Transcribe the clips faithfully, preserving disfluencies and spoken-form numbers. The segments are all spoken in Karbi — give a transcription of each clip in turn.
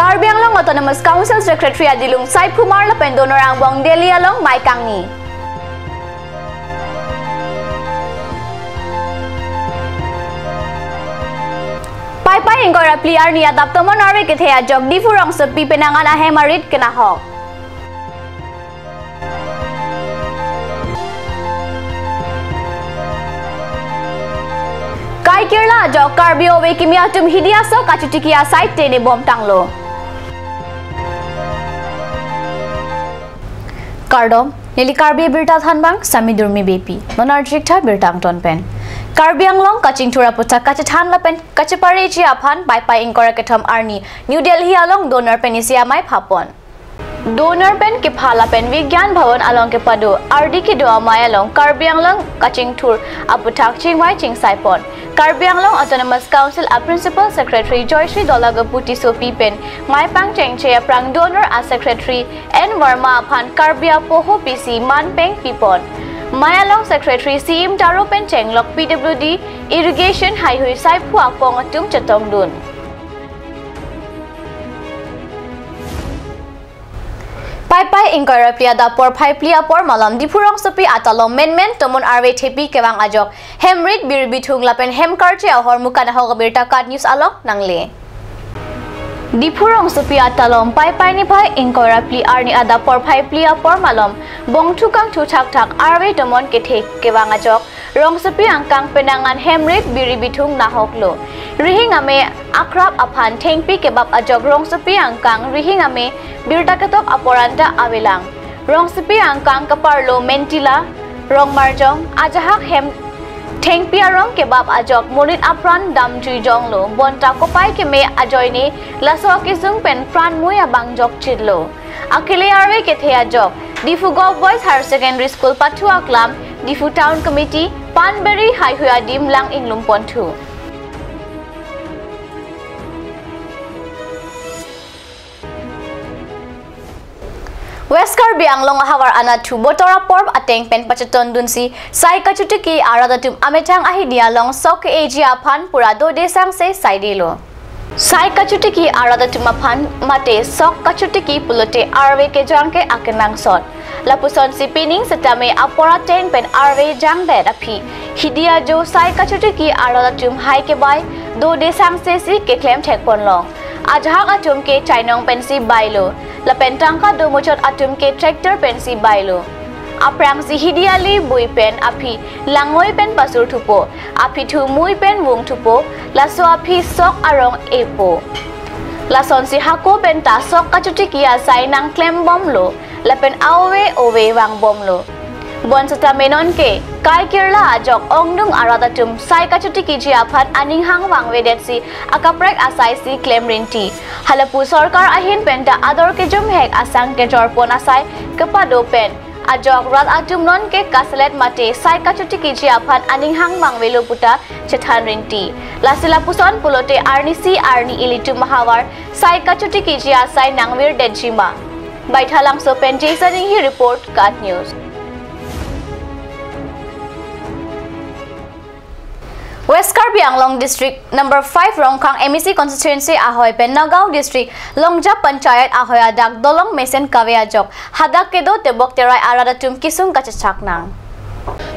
Karbi Anglong Autonomous Council Secretary Adilung Saiphumar lapen donor angbong Delhi along mei kangni. Paipai ingkoi ra phli arni adap tomon arve kethe ajok Diphu rongsopi penang an ahem arit kenahok. Kai kirla ajok Karbi ove kimi atum hidi asok kachotiki asai tene bomtanglo. Kardom, neli Karbi Birta thanbang Sami Durmi Beypi. Non arjik tha birta angton pen. Karbi Anglong kachingthur aputhak kachethan lapen kachepareji aphan Paipai ingkoi ra kethom arni New Delhi along donor pen isi amei phapon. Donor pen kepha lapen Vigyan Bhavan along kepado ardi kedo amei along Karbi Anglong kachingthur aputhak chingvai chingsaipon. Karbi Anglong Autonomous Council a Principal Secretary Joyshri Dolagopu Tissopi pen mei pangchengche aphrang donor a Secretary N Verma aphan Karbi apoho pisi man peng pipon. Mei along Secretary C M Taro pen chenglok P W D, irrigation haihui saiphu akong atum chetongdun. Paipai ingkoi ra phli adap porphai phli apor malom Diphu rongsopi atalom menmen tomon arve thepi kevang ajok hem rit biri bithung lapen hem karche ahormu kanahok abirta KAT News along nangle. Diphu rongsopi atalom Paipai niphai ingkoi ra phli arni adap porphai phli apor malom bongthu kangthu thakthak arve tomon kethe kevang ajok rongsopi angkang penang an hem rit biri bithung nahoklo. Rihing ame akrap aphan thengpi kebap ajok rongsopi angkang rihing ame birta ketok apor anta avelang. Rongsopi angkang kaparlo mentila, rong marjong, ajahak hem thengpi arong kebap ajok monit apran damjui jonglo. Bonta kopai keme ajoine laso akisung pen pran mui abang jokchitlo. Akele arve kethe ajok Diphu Govt Boys Higher Secondary School pathu aklam, Diphu Town Committee, Panberi haihui adim lang inglum ponthu. West Karbi Anglong ahavar anatthu Botor apor ateng pen pachetondunsi sai kachotiki arat atum amethang ahidi along sok ke-eji aphan pura dode sangse saidelo. Sai kachotiki arat atum aphan mate sok kachotiki pulote arve kejang ke akenangsot. Lapusonsi pining setame apor ateng pen arve jangdet aphi hidi ajo sai kachotiki arat atum hai kebai dode sangse si keklem thekponlong. Ajahak atum ke chainong pensi bailo, lapen tangka domuchot atum ke tractor pensi bailo. Aphrangsi hidi ali bui pen aphi langoi pen pasur thupo, aphi thu mui pen vung thupo, laso aphi sok arong epo. Lasonsi hako pen ta sok kachotiki asai nangklem bomlo, lapen aove ove vang bomlo. Bonsetame nonke kai kirla ajok ongdung arat atum sai kachotikiji aphan aning hang vangvedetsi akaprek asaisi klem rinti. Halapu sorkar ahin penta ador kejumhek asang kejorpon asai kepado pen ajok rat atum nonke kaselet mate sai kachotikiji aphan aning hang vangvelo puta chethan rinti. Lasi lapuson pulote arnisi arni ilitum ahavar sai kachotikiji asai nangvirdetjima. Baithalangso pen Jason Inghi report, KAT News. West Karbi Anglong District number five Rongkhang M A C constituency ahoi pen Nagaon District Longjap Panchayat ahoi adak dolong mesen kave ajok hadak kedo tebok terai arat atum kisung kachechak nang.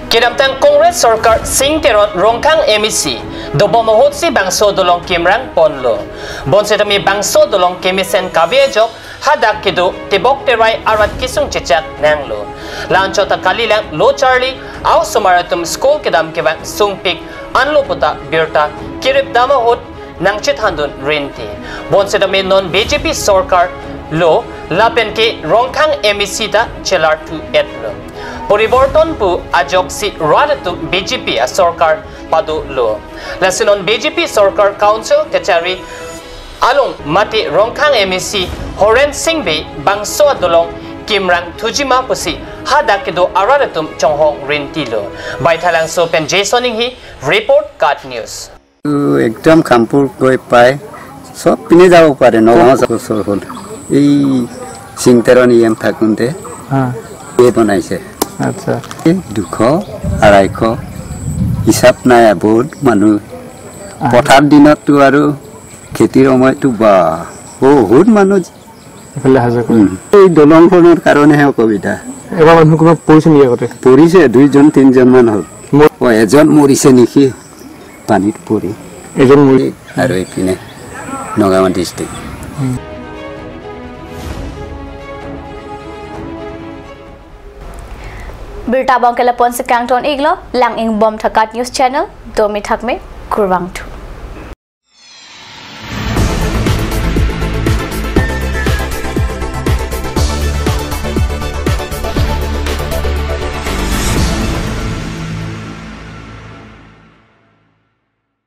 Kedamtang Congress sorkar Sing Teron Rongkhang M A C dobom ahutsi bangso dolong kimrang ponlo. Bonsetame bangso dolong kemesen kave ajok hadak kedo tebok terai arat kisung chechak nanglo. La-anchot ta kalilang lo charli a-osomar atum school kedam kevang sungpik anlo puta birta kirip dam ahut nangchethandun rinti. Bonsetame non B J P sorkar lo lapen ke Rongkhang M A C ta chelarthu etlo. Poriborton pu ajoksi rat atum B J P asorkar padolo. Lasi non B J P sorkar council kachari along mate Rongkhang M A C Horen Sing Bey bangso adolong kimrang thujima pusi hadak kedo arat atum chonghong rintilo. Baithalangso pen Jason Inghi report, KAT News. একদম কামপুৰ গৈ পাই চব পিনে যাব পাৰে, নগাঁও যাব ওচৰ হ'ল। এই সিং তেৰণী এম থাকোঁতে হা। এই বনাইছে। আচ্ছা। এই দুশ, আঢ়াইশ, হিচাপ নাই, বহুত মানুহ। আহ। পথাৰ দিনততো আৰু খেতিৰ সময়তো বা বহুত মানুহ। এইফালে অহা যোৱা কৰে। উম। এই দলংখনৰ কাৰণেহে অসুবিধা। এবাৰ মানুহ কোনোবা পৰিছে নেকি আগতে? পৰিছে, দুইজন তিনিজন মান হ'ল। মোৰ অ, এজন মৰিছে নেকি পানীত পৰি। এজন মৰি- আৰু এইপিনে Nagaon district. Birta abang ke lapu-an si kangton-iklo, lang-ingbom tha KAT News Channel, domi thakme, kurvangthu.